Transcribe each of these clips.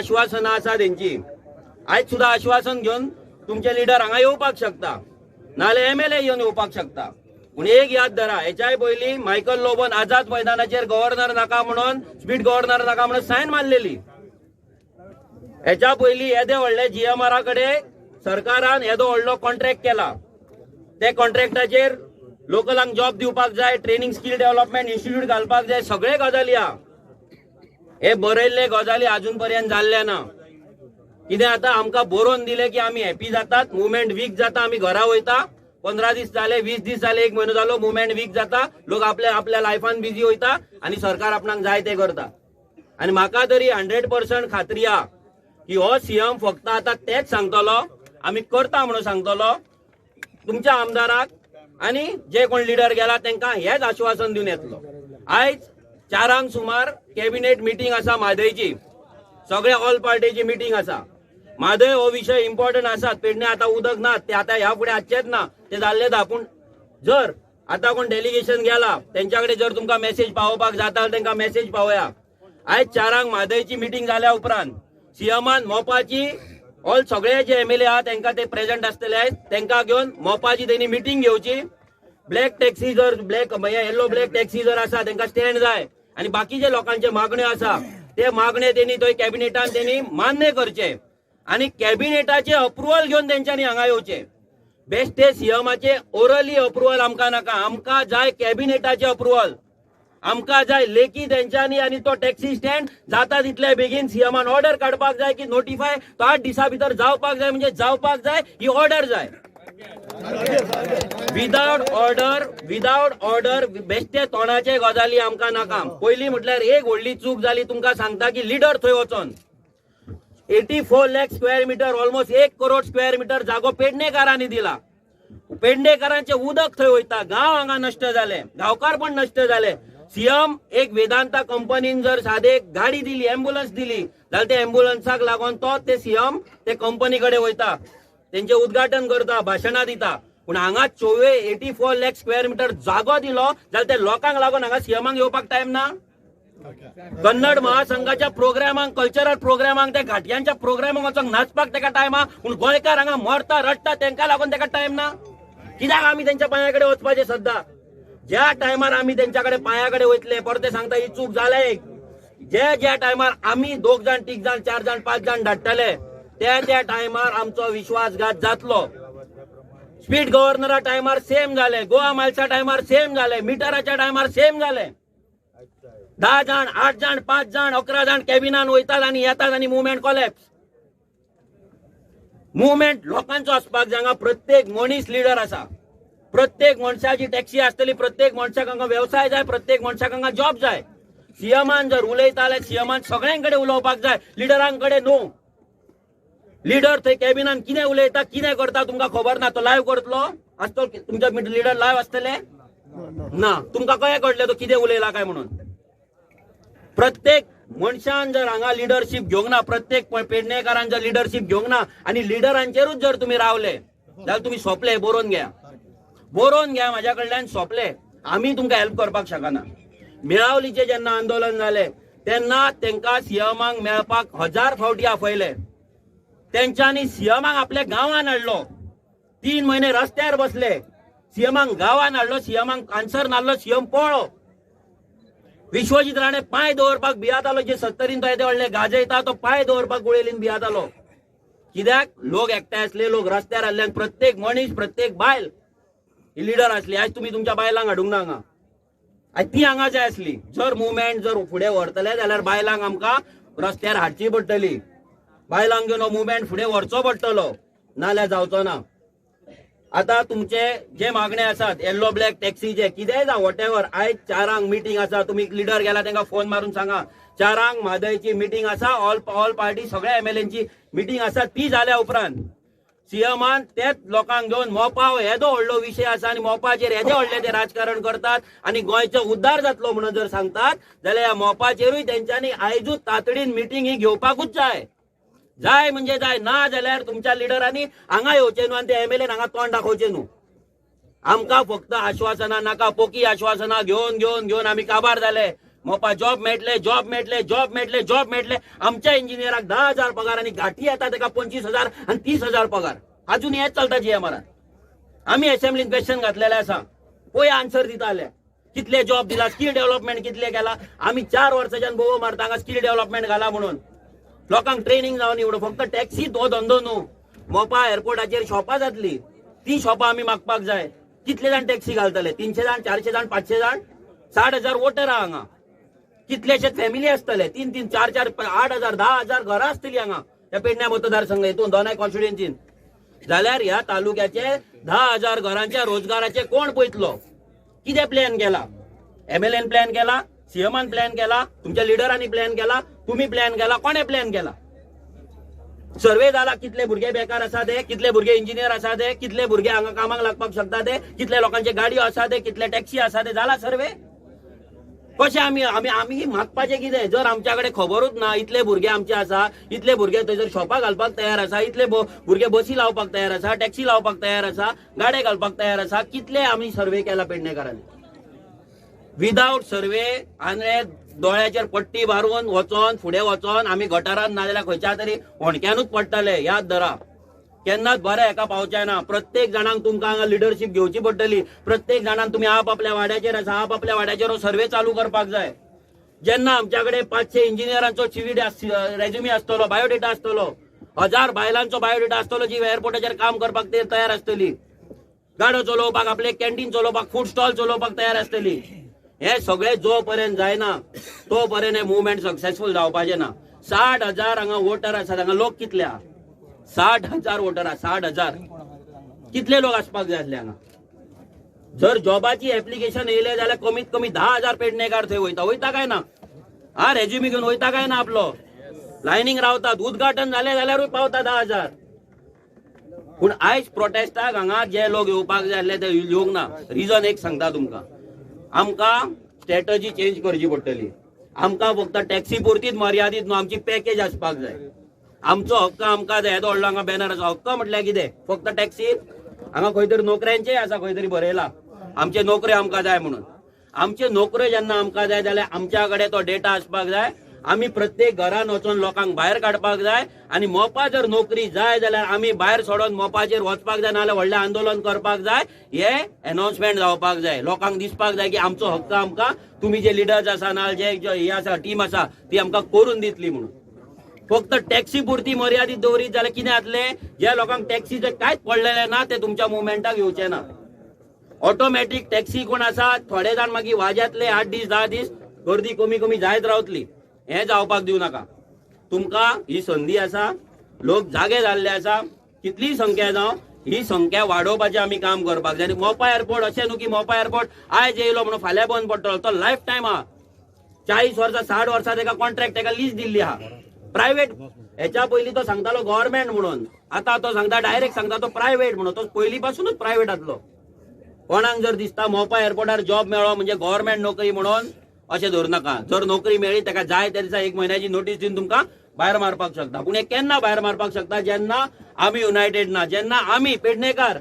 आश्वासनां आसा तेंची. आयज सुद्दां आश्वासन घेवन तुमचे लिडर हांगा येवपाक शकता, नाजाल्यार एमएलए येवन येवपाक शकता. पूण एक याद धरा, हेच्याय पयलीं मायकल लोबोन आझाद मैदानाचेर गव्हर्नर नाका म्हणून, स्पीड गव्हर्नर नाका म्हणून सायन मारलेली. हेच्या पयलीं येदे व्हडले जीएमआरा कडेन सरकारान येदो व्हडलो कॉन्ट्रॅक्ट केला. ते कॉन्ट्रॅक्टाचेर लोकलांक जॉब दिवपाक जाय, ट्रेनिंग स्कील डेव्हलपमेंट इन्स्टिट्यूट घालपाक जाय, सगळे गजाली आहा. हे बरयल्ले गजाली अजून पर्यंत जाल्ले ना. कितें आतां आमकां बरोवन दिलें की आमी हॅपी जातात, मुवमेंट वीक जाता, आमी घरा वयता. 15 दीस जाले, 20 दीस जाले, 1 म्हयनो जालो, मुवमेंट वीक जाता, लोक आपल्या आपल्या लायफान बिजी वयता आनी सरकार आपणाक जाय तें करता. आनी म्हाका तरी 100% खात्री आहा की हो सीएम फक्त आतां तेच सांगतलो, आमी करता म्हणून सांगतलो तुमच्या आमदाराक आनी जे कोण लिडर गेला तांकां हेच आश्वासन दिवन येतलो. आयज 4 सुमार कॅबिनेट मिटींग आसा म्हादयची, सगळे ऑल पार्टीची मिटींग आसा. म्हादय हो विशय इम्पॉर्टंट आसा. पेडणे आतां उदक ना, ते आतां ह्या फुडें आसचेच ना, ते जाल्लेच आहा. पूण जर आतां कोण डेलिगेशन गेला तेंच्या कडेन जर तुमकां मेसेज पावोवपाक जाता तांकां मेसेज पावया. आयज 4 म्हादयची मिटींग जाल्या उपरांत सीएमान मोपाची ऑल सगळे जे एमएलए आहा तांकां ते प्रेझेंट आसतले आयज, तांकां घेवन मोपाची तेणी मिटींग घेवची. ब्लॅक टॅक्सी जर ब्लॅक येल्लो ब्लॅक टॅक्सी जर आसा तांकां स्टँड जाय आनी बाकीचे लोकांचे मागण्यो आसा ते मागणे तेणी थंय कॅबिनेटान तेणी मान्य करचे आनी कॅबिनेटाचे अप्रुवल घेवन तेंच्यांनी हांगा येवचे. बेश्टे सीएमाचे ओरली अप्रुवल आमकां नाका, आमकां जाय कॅबिनेटाचे अप्रुवल, आमकां जाय लेखी तेंच्यांनी. आनी तो टॅक्सी स्टँड जाता तितले बेगीन सीएमान ऑर्डर काडपाक जाय की नोटिफाय तो 8 दिसां भितर जावपाक जाय, म्हणजे जावपाक जाय, ही ऑर्डर जाय. विदावट ऑर्डर, विदावट ऑर्डर बेश्टे तोंडाचे गजाली आमकां नाका. पयलीं म्हटल्यार एक व्हडली चूक जाली, तुमकां सांगता की लिडर थंय वचोन 84 lakh square metre, almost 1 crore square metre जागो पेडणेकारांनी दिला. पेडणेकारांचे उदक थंय वयता, गांव हांगा नश्ट जाले, गांवकार पण नश्ट जाले. सीएम एक वेदांता कंपनीन जर सादे एक गाडी दिली, एम्बुलन्स दिली जाल्यार ते एम्बुलन्साक लागून तो ते सीएम ते कंपनी कडेन वयता, तेंचे उद्घाटन करता, भाशणां दिता. पूण हांगा 84 लाख स्क्वेअर मिटर जागो दिलो जाल्यार ते लोकांक लागून हांगा सीएमाक येवपाक टायम ना. कन्नड महासंघाच्या प्रोग्रामांक, कल्चरल प्रोग्रामांक, त्या घाटयांच्या प्रोग्रामांक वचोंक नाचपाक तेका टायम आहा, पूण गोंयकार हांगा मरता रडटा तेंका लागून तेका टायम ना. कित्याक आमी तेंच्या पांया कडेन वचपाचें सद्दां? ज्या टायमार आमी तेंच्या कडेन पांया कडेन वयतले परते सांगता ही चूक जाल्या एक, जे ज्या टायमार आमी 2 जाण 3 जाण 4 जाण 5 जाण धाडटले त्या त्या टायमार आमचो विश्वासघात जातलो. स्पीड गव्हर्नरा टायमार सेम जाले, गोवा मायल्सा टायमार सेम जाले, मिटराच्या टायमार सेम जाले. 10 जाण 8 जाण 5 जाण 11 जाण कॅबिनान वयतात आनी येतात आनी मुवमेंट कोलॅप्स. मुवमेंट लोकांचो आसपाक जाय. हांगा प्रत्येक मनीस लिडर आसा, प्रत्येक मनशाची टॅक्सी आसतली, प्रत्येक मनशाक हांगा वेवसाय जाय, प्रत्येक मनशाक हांगा जॉब जाय. सीएमान जर उलयता जाल्यार सीएमान सगळ्यां कडेन उलोवपाक जाय, लिडरां कडेन न्हू. लिडर थंय कॅबिनान कितें उलयता कितें करता तुमकां खबर ना. तो लायव्ह करतलो आसतो, तुमच्या लिडर लायव्ह आसतले ना, तुमकां कशें कळटलें तो कितें उलयला काय म्हणून. प्रत्येक मनशान जर हांगा लिडरशीप घेवंक ना, प्रत्येक पेडणेकारान जर लिडरशीप घेवंक ना आनी लिडरांचेरूच जर तुमी रावले जाल्यार तुमी सोंपले. बरोवन घ्या, बरोवन घ्या म्हाज्या कडल्यान, सोंपले. आमी तुमकां हेल्प करपाक शकना. मेळावलीचें जेन्ना आंदोलन जालें तेन्ना तेंकां सीएमाक मेळपाक 1000 फावटी आपयले. तेंच्यांनी सीएमाक आपल्या गांवान हाडलो, 3 म्हयने रस्त्यार बसले, सीएमाक गांवान हाडलो, सीएमाक आन्सर नासलो, सीएम पळ्ळो. विश्वजीत राणे पांय दवरपाक भियातालो, जे 70 तो येदे व्हडले गाजयता तो पांय दवरपाक गुळेलीन भियातालो. कित्याक लोक एकठांय आसले, लोक रस्त्यार आसले, प्रत्येक मनीस प्रत्येक बायल ही लिडर आसली. आयज तुमी तुमच्या बायलांक हाडूंक ना हांगा, आयज ती हांगा जाय आसली. जर मुवमेंट जर फुडें व्हरतले जाल्यार बायलांक आमकां रस्त्यार हाडची पडटली, बायलांक घेवन हो मुवमेंट फुडें व्हरचो पडटलो, नाल्यार जावचो ना. आतां तुमचे जे मागणे आसात येल्लो ब्लॅक टॅक्सीचे कितेंय जावं वॉटेवर, आयज 4 मिटींग आसा, तुमी लिडर गेला तांकां फोन मारून सांगा 4 म्हादयची मिटींग आसा, ऑल पार्टी सगळ्या एमएलएंची मिटींग आसा. ती जाल्या उपरांत सीएमान तेच लोकांक घेवन मोपा हो येदो व्हडलो विशय आसा आनी मोपाचेर येदे व्हडले ते राजकारण करतात आनी गोंयचो उद्धार जातलो म्हणून जर सांगतात जाल्यार ह्या मोपाचेरूय तेंच्यांनी आयजूच तातडीन मिटींग ही घेवपाकूच जाय. जाय म्हणजे जाय, ना जाल्यार तुमच्या लिडरांनी हांगा येवचें न्हू आनी ते एमएलए हांगा तोंड दाखोवचें न्हू. आमकां फक्त आश्वासनां नाका, पोकी आश्वासनां घेवन घेवन घेवन आमी काबार जाले. मोपा जॉब मेळटले, जॉब मेळटले, जॉब मेळटले, जॉब मेळटले. आमच्या इंजिनियराक 10,000 पगार आनी घाटी येता तेका 25,000 आनी 30,000 पगार. अजून हेच चलता जीएमआरान. आमी असेंब्लीन क्वेश्चन घातलेले आसा, पळय आन्सर दिताले. कितले जॉब दिला, स्कील डेव्हलपमेंट कितले केला. आमी 4 वर्साच्यान बोवो मारता हांगा स्कील डेव्हलपमेंट घाला म्हणून. लोकांक ट्रेनिंग जावन एवढो फक्त टॅक्सी तो धंदो न्हू. मोपा एअरपोर्टाचेर शॉपां जातली, ती शॉपां आमी मागपाक जाय. कितले जाण टॅक्सी घालतले? 300 जाण, 400 जाण, 500 जाण. 60,000 वोटर आहा हांगा. कितलेशे फॅमिली आसतले, 3 3 4 4 8,000 10,000 घरां आसतली हांगा ह्या पेडण्या मतदारसंघ हितून दोनाय कॉन्स्टिट्युएन्सीन. जाल्यार ह्या तालुक्याचे 10,000 घरांच्या रोजगाराचे कोण पळयतलो? कितें प्लॅन केला? एमएलएन प्लॅन केला, सीएमान प्लॅन केला, तुमच्या लिडरांनी प्लॅन केला, तुम्ही प्लॅन केला, कोणे प्लॅन केला? सर्वे जाला कितले भुरगे बेकार आसा ते, कितले भुरगे इंजिनियर आसा ते, कितले भुरगे हांगा कामाक लागपाक शकता ते, कितले लोकांचे गाडयो आसा ते, कितले टॅक्सी आसा ते, जाला सर्वे? कशें आमी आमी आमी मागपाचें कितें जर आमच्या कडेन खबरूच ना? इतले भुरगे आमचे आसा, इतले भुरगे थंयसर शॉपां घालपाक तयार आसा, इतले भुरगे बसी लावपाक तयार आसा, टॅक्सी लावपाक तयार आसा, गाडे घालपाक तयार आसा. कितले आमी सर्वे केला पेडणेकारांनी? विदावट सर्वे आनी दोळ्याचेर पट्टी मारून वचोन फुडें वचोन आमी गटारान नाजाल्यार खंयच्या तरी होणक्यानूच पडटले. याद धरा, केन्नाच बरें हेका पावचें ना. प्रत्येक जाणांक तुमकां हांगा लिडरशीप घेवची पडटली. प्रत्येक जाणान तुमी आप आपल्या वाड्याचेर आसा, आप आपल्या वाड्याचेर हो सर्वे चालू करपाक जाय. जेन्ना आमच्या कडेन 500 इंजिनियरांचो सीव्ही रेज्युमी आसतलो, बायोडेटा आसतलो, 1000 बायलांचो बायोडेटा आसतलो जी एअरपोर्टाचेर काम करपाक ते तयार आसतली, गाडो चलोवपाक, आपले कॅन्टीन चलोवपाक, फूड स्टॉल चलोवपाक तयार आसतली. हे सगळे जो पर्यंत जायना तो पर्यंत हे मुवमेंट सक्सेसफूल जावपाचें ना. 60,000 हांगा वोटर आसात. हांगा लोक कितले आहा? 60,000 वोटर आहा. 60,000 कितले लोक आसपाक जाय आसले हांगा? जर जॉबाची एप्लिकेशन येयले जाल्यार कमीत कमी 10,000 पेडणेकार थंय वयता. वयता काय ना? हा रेज्युमी घेवन वयता काय ना? आपलो लायनींग रावतात. उद्घाटन जालें जाल्यारूय पावता 10,000. पूण आयज प्रोटेस्टाक हांगा जे लोक येवपाक जाय आसले ते येवंक ना. रिजन एक सांगता तुमकां, आमकां स्ट्रॅटजी चेंज करची पडटली. आमकां फक्त टॅक्सी पुरतीच मर्यादीत न्हू, आमची पॅकेज आसपाक जाय. आमचो हक्क आमकां जाय. येदो व्हडलो हांगा बॅनर आसा. हक्क म्हटल्यार कितें? फक्त टॅक्सी? हांगा खंय तरी नोकऱ्यांचेय आसा, खंय तरी बरयला आमचे नोकऱ्यो आमकां जाय म्हणून. आमचे नोकऱ्यो जेन्ना आमकां जाय जाल्यार आमच्या कडेन तो डेटा आसपाक जाय. आमी प्रत्येक घरान वचोन लोकांक भायर काडपाक जाय. आनी मोपा जर नोकरी जाय जाल्यार आमी भायर सोडून मोपाचेर वचपाक जाय, नाजाल्यार व्हडलें आंदोलन करपाक जाय. हे अनाउन्समेंट जावपाक जाय. लोकांक दिसपाक जाय की आमचो हक्क आमकां तुमी जे लिडर्स आसा ना जे हे आसा टीम आसा ती आमकां करून दितली म्हणून. फक्त टॅक्सी पुरती मर्यादीत दवरीत जाल्यार कितें जातलें? ज्या लोकांक टॅक्सीचें कांयच पडलेलें ना ते तुमच्या मुवमेंटाक येवचे ना. ऑटोमॅटीक टॅक्सी कोण आसा थोडे जाण मागीर वाज्यातले 8 दीस 10 दीस गर्दी कमी कमी जायत रावतली. हें जावपाक दिवं नाका. तुमकां ही संदी आसा. लोक जागे जाल्ले आसा. कितलीय संख्या जावं ही संख्या वाडोवपाचें आमी काम करपाक जाय. आनी मोपा एअरपोर्ट अशें न्हू की मोपा एअरपोर्ट आयज येयलो म्हणून फाल्यां बंद पडटलो. तो लायफ टायम आहा. 40 वर्सां 60 वर्सां तेका कॉन्ट्रॅक्ट, तेका लीज दिल्ली आहा प्रायवेट. हेच्या पयलीं तो सांगतालो गव्हर्मेंट म्हणून, आतां तो सांगता डायरेक्ट सांगता तो प्रायवेट म्हणून. तो पयलीं पासूनच प्रायवेट आसलो. कोणाक जर दिसता मोपा एअरपोर्टार जॉब मेळ्ळो म्हणजे गव्हर्मेंट नोकरी म्हणून, अशें धरूं नाका. जर नोकरी मेळ्ळी तेका जाय त्या दिसा 1 म्हयन्याची नोटीस दिवन तुमकां भायर मारपाक शकता. पूण हे केन्ना भायर मारपाक शकता? जेन्ना आमी युनायटेड ना, जेन्ना आमी पेडणेकार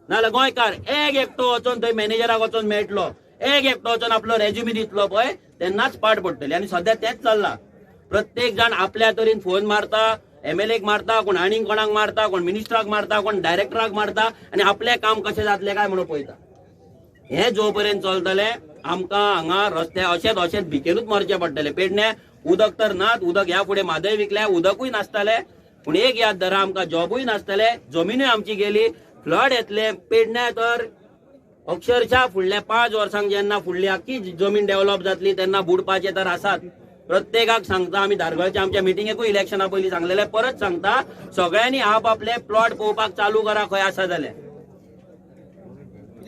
नाजाल्यार गोंयकार एक एकटो वचोन थंय मॅनेजराक वचोन मेळटलो, एक एकटो वचोन आपलो रेज्युमी दितलो पळय, तेन्नाच पाट पडटली. आनी सद्या तेंच चल्लां. प्रत्येक जाण आपल्या तरेन फोन मारता, एमएलएक मारता, कोण आनीक कोणाक मारता, कोण मिनिस्टराक मारता, कोण डायरेक्टराक मारता आनी आपलें काम कशें जातलें काय म्हणून पळयता. हें जो पर्यंत चलतलें आमकां हांगा रस्त्या अशेंच अशेंच भिकेनूच मरचें पडटलें. पेडणे उदक तर नात, उदक ह्या फुडें म्हादय विकल्या, उदकूय नासतलें. पूण एक याद धरा, आमकां जॉबूय नासतले, जमिनूय आमची गेली, फ्लड येतले. पेडण्या तर अक्षरशः फुडल्या 5 वर्सांक जेन्ना फुडली आख्खी जमीन डेव्हलप जातली तेन्ना बुडपाचे तर आसात. प्रत्येकाक सांगता, आमी धारगळच्या आमच्या मिटिंगेकूय इलेक्शना पयलीं सांगलेलें, परत सांगता, सगळ्यांनी आप आपले प्लॉट पळोवपाक चालू करा खंय आसा जाल्यार.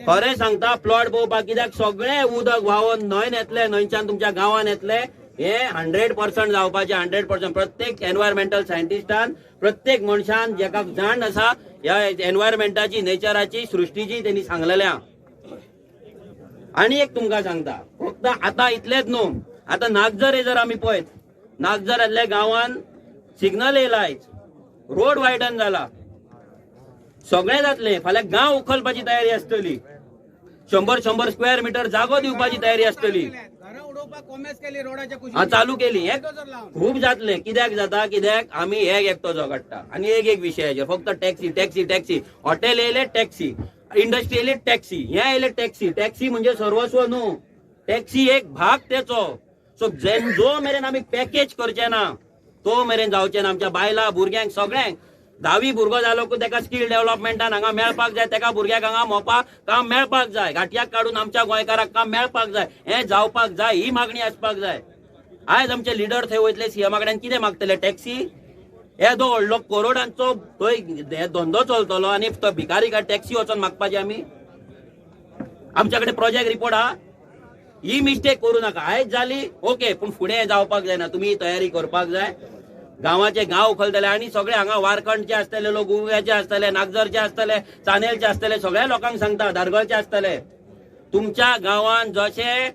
खरें सांगता, प्लॉट पळोवपाक, कित्याक सगळें उदक व्हांवोन न्हंयन येतलें, न्हंयच्यान तुमच्या गांवान येतलें. हे 100% जावपाचें, 100%. प्रत्येक एनवायरमेंटल सायंटिस्टान, प्रत्येक मनशान जेका जाण आसा ह्या एनवायरमेंटाची, नेचराची, सृश्टीची, तेणी सांगलेलें आहा. आनी एक तुमकां सांगता, फक्त आतां इतलेंच न्हू, आतां नागझरे जर आमी पळयत, नागझरांतल्या गांवान सिग्नल येयला आयज, रोड वायडन जाला, सगळें जातलें. फाल्यां गांव उखलपाची तयारी आसतली. 100-100 स्क्वेअर मिटर जागो दिवपाची तयारी आसतली. चालू केली हे खूब जातले. कित्याक जाता, कित्याक आमी एक एकटो झगडटा आनी एक एक विशयाचेर फक्त टॅक्सी टॅक्सी टॅक्सी, हॉटेल येयले टॅक्सी, इंडस्ट्री येयले टॅक्सी, हे येयले टॅक्सी. टॅक्सी म्हणजे सर्वस्व न्हू, टॅक्सी एक भाग तेचो. सो जो मेरेन आमी पॅकेज करचे ना तो मेरेन जावचे ना. आमच्या बायलां भुरग्यांक सगळ्यांक 10वी भुरगो जालो की तेका स्कील डेव्हलपमेंटान हांगा मेळपाक जाय, तेका भुरग्याक हांगा मोपा काम मेळपाक जाय, घाटयाक काडून आमच्या गोंयकाराक काम मेळपाक जाय, हें जावपाक जाय, ही मागणी आसपाक जाय. आयज आमचे लिडर थंय वयतले सीएमा कडेन कितें मागतले? टॅक्सी. येदो व्हडलो करोडांचो थंय धंदो चलतलो आनी तो भिकारी काय टॅक्सी वचोन मागपाची आमी? आमच्या कडेन प्रोजेक्ट रिपोर्ट आहा. ही मिस्टेक करूं नाका. आयज जाली ओके, पूण फुडें जावपाक जायना. तुमी तयारी करपाक जाय. गांवाचे गांव उखलतले आनी सगळे हांगा वारखंडचे आसतले लोक, गुव्याचे आसतले, नागझरचे आसतले, चानेलचे आसतले, सगळ्या लोकांक सांगता, धारगळचे आसतले. तुमच्या गांवान जशे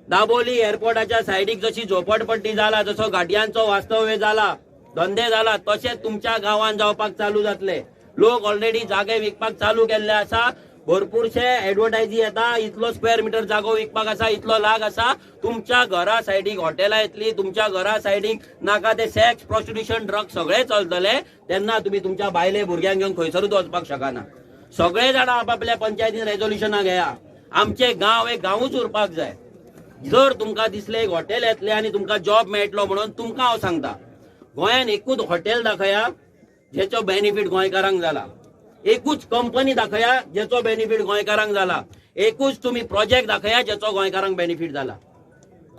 दाबोली एअरपोर्टाच्या सायडीक जशी झोपडपट्टी जाला, जसो गाडयांचो वास्तव्य जाला, धंदे जाला, तशें तुमच्या गांवान जावपाक चालू जातले. लोक ऑलरेडी जागे विकपाक चालू केल्ले आसा. भरपूरशे एडवर्टायजी येता, इतलो स्क्वेअर मिटर जागो विकपाक आसा, इतलो लाग आसा. तुमच्या घरा सायडीक हॉटेलां येतली, तुमच्या घरा सायडीक नाका ते सेक्स, प्रोस्टिट्यूशन, ड्रग्स सगळे चलतले. तेन्ना तुमी तुमच्या बायले भुरग्यांक घेवन खंयसरूच वचपाक शकना. सगळे जाणां आपापल्या पंचायतीन रेजोल्युशनां घेया. आमचे गांव हे गांवूच उरपाक जाय. जर तुमकां दिसलें एक हॉटेल येतलें आनी तुमकां जॉब मेळटलो म्हणून, तुमकां हांव सांगता, गोंयान एकूच हॉटेल दाखया जेचो बेनिफीट गोंयकारांक जाला, एकूच कंपनी दाखया जेचो बेनिफीट गोंयकारांक जाला, एकूच तुमी प्रोजेक्ट दाखया जेचो गोंयकारांक बेनिफीट जाला.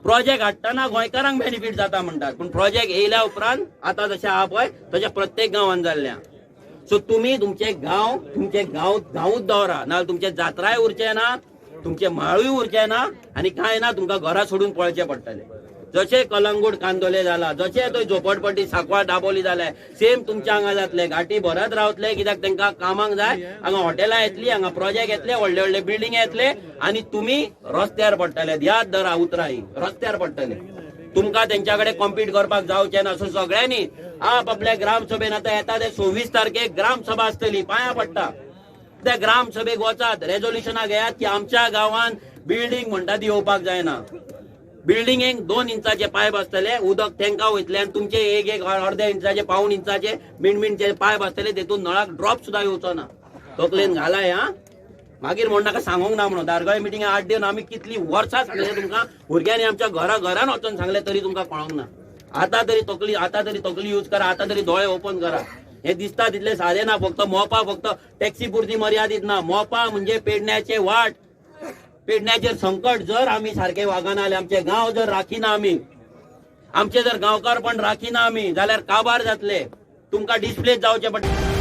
प्रोजेक्ट हाडटना गोंयकारांक बेनिफीट जाता म्हणटात, पूण प्रोजेक्ट येयल्या उपरांत आतां जशें आहा पळय तशें प्रत्येक गांवान जाल्लें. सो तुमी तुमचे गांव, तुमचे गांव गांवूच दवरा, नाजाल्यार तुमचे जात्राय उरचे ना, तुमचे माळूय उरचे ना आनी कांय ना, तुमकां घरां सोडून पळचे पडटले. जशे कलंगूट कांदोले जाला, जशे थंय झोपडपट्टी सांकवाळ दाबोली जाले, सेम तुमच्या हांगा जातले. घाटी भरत रावतले, कित्याक तांकां कामाक जाय. हांगा हॉटेलां येतली, हांगा प्रोजेक्ट येतले, व्हडले व्हडले बिल्डींग येतले आनी तुमी रस्त्यार पडटले. याद धरा उतरां ही, रस्त्यार पडटले. तुमकां तेंच्या कडेन कॉम्पीट करपाक जावचें ना. सो सगळ्यांनी आप आपल्या ग्रामसभेन आतां येता ते 26 तारखेक ग्रामसभा आसतली, पांयां पडटा त्या ग्रामसभेक वचात, रेजोल्युशनां घेयात की आमच्या गांवान बिल्डींग म्हणटा ती येवपाक जायना. बिल्डिंगेक 2 इंचाचे पायप आसतले, उदक तेंकां वयतले आनी तुमचे एक एक अर्द्या इंचाचे, 0.25 इंचाचे, मिणमिणचे पायप आसतले, तेतून नळाक ड्रॉप सुद्दां येवचो ना. तकलेन घालाय हा, मागीर म्हण नाका सांगूंक ना म्हणून. धारगळे मिटिंग 8 दिवन आमी कितली वर्सां सांगले तुमकां, भुरग्यांनी आमच्या घरा घरान वचून सांगले तरी तुमकां कळोंक ना. आतां तरी तकली, आतां तरी तकली यूज करा, आतां तरी दोळे ओपन करा. हे दिसता तितले सादें ना. फक्त मोपा फक्त टॅक्सी पुरती मर्यादीत ना. मोपा म्हणजे पेडण्याचे वाट, पेडण्याचेर संकट. जर आमी सारके वागना जाल्यार, आमचे गांव जर राखिना आमी, आमचे जर गांवकारपण राखिना आमी जाल्यार काबार जातले. तुमकां डिस्प्लेस जावचें पडटलें.